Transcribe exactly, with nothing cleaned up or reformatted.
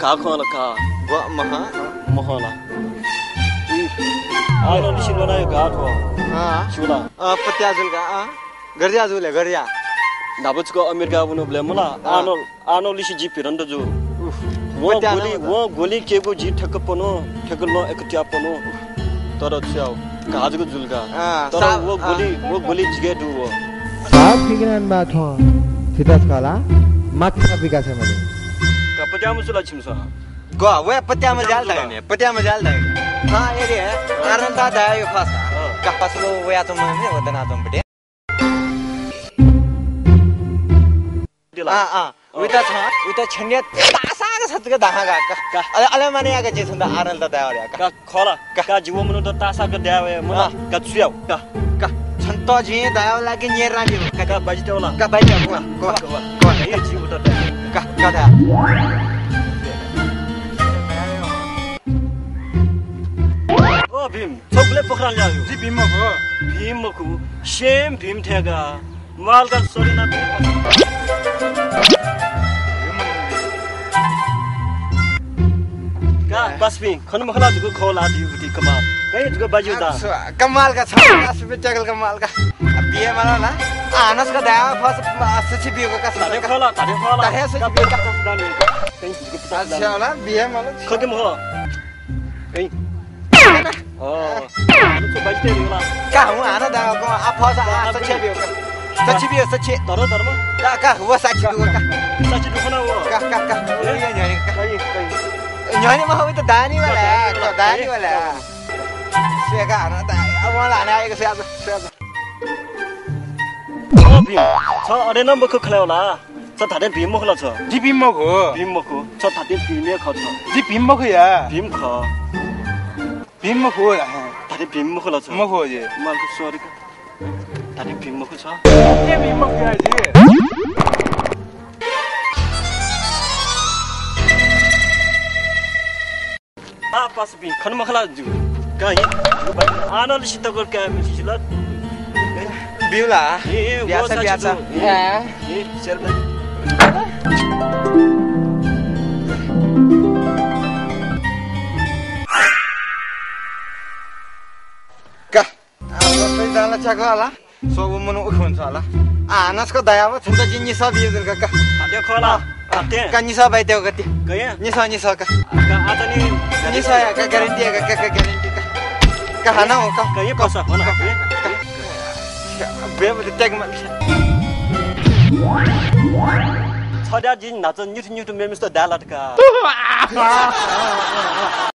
आ खँ ला का। ग्व मह। मह ला। उम्। आ नं लिसि न्वना यो गाः थ्व। अँ। स्यू ला। अँ, पत्या जुल का, अँ। गर्जिया जुल, गर्जिया। न्हापा छकः अमेरिका वनाबलय् मला। अँ। आ नं, आ नं लिसि जि भिरन्त जू। उफ। वं पत्या गोलि, नं वं गोलि केगु जि ठ्याक्क पनु, ठ्याक्क लं एकत्या पनु। तर छु याउ, घाः जक जुल का। अँ, तर सा-, व गोलि, अँ। व गोलि जिके दु व। साप पिकनान बा थ्वं। थितस कला, मात्रा विकास मने। का पत्या मुसुला छिमस। ग्व, वया पत्याम्ह ज्याल धायेने, पत्याम्ह ज्याल धायेने। हाँ, ए रे, आनन्द दाइ यो खस। हाँ। का पसलो वया तुम ने वदना तुम बटे। दिला। आ, आ। उइत छ, उइत छन्य तासाक सतक दाहा गा का। का। अले, अले माने याक जे छन्द आनन्द दाइ वया का। का, खला। का। का, जिव मनु त तासाक दाइ वया, मला। आ। का, छु याउ। का। का। छन्त जे दाइ वला कि न्येरा नि। का। का, बाजिते वला। का, बाजिते वला। का, का, का। ए, जिव त दाइ। का, का, दा। ओ भीम, छगुले पोखरा ल्यायो। जि भीम मखु। भीम मखु, सेम भीम थेगा। मालका सरिना भीम। का, पासापिं, खन मखला जुगु खला दिगु ति कमाल। कहीं जुगु बाजु दा। अच्छा, कमाल का छ, पासापिं टेकल कमाल का। अब बिहे मला ना। आ, आनस का दाइ फस, आ, सछि बियो का। तारे खला, तारे खला। तारे सछि बियो का। कहीं जुगु पचास अच्छा, ना, बिहे मला। खगे मह। ए। अँ। आनन्द छु बाजिते रिला। का हुँ, आनन्द दाइ, आ फस, आ, सछि बियो का। सछि बियो, सछि। तर, तर म। का, का, हुँ, सछि बियो का। सछि दुखना हो। का, का, का। ए? ये न्ह्यःने का। कहीं, कहीं। न्ह्यःने म हो त दानी वाला, दानी वाला। दानी वाला। सेगा आनन्द दाइ, अब मला आने आएको सेगा, सेगा। ओ भीम, छ अरे न मखु खलेवला। छ धात्थें भीम मखु ला छ? जि भीम मखु। भीम मखु। छ धात्थें भीम हे खः छ। जि भीम मखु या। भीम खः। भीम मखु या। धात्थें भीम मखु ला छ? मखु जि। मालक sorry का। धात्थें भीम मखु छ। ए भीम मखु या जि। आ, पासापिं, खन मखला जु। कहीं, आनन्द सित कर क्या मिसिला। बिउला। ए, ए, बियासा, वो साथी बियासा। जो। ए, हाँ। ए, सेल में। का। आ, सही दाला चकला। सो वो मनु उखुन साला। आ, आनन्द का दाइ व, छन्त जिं निसा बियो जुल का। आ, देखो ला। आ, ते। का निसा बाइते का ते। कया? निसा, निसा का। आ, का, आ, तनी। निसा या का, guarantee या का, का, का, guarantee का। का हाना हो का। कया पसा हो ना? का, का, का। बे, बे, त्याग मन। छड्या जिं नाच निथु, निथु मेमिस्त दाला का।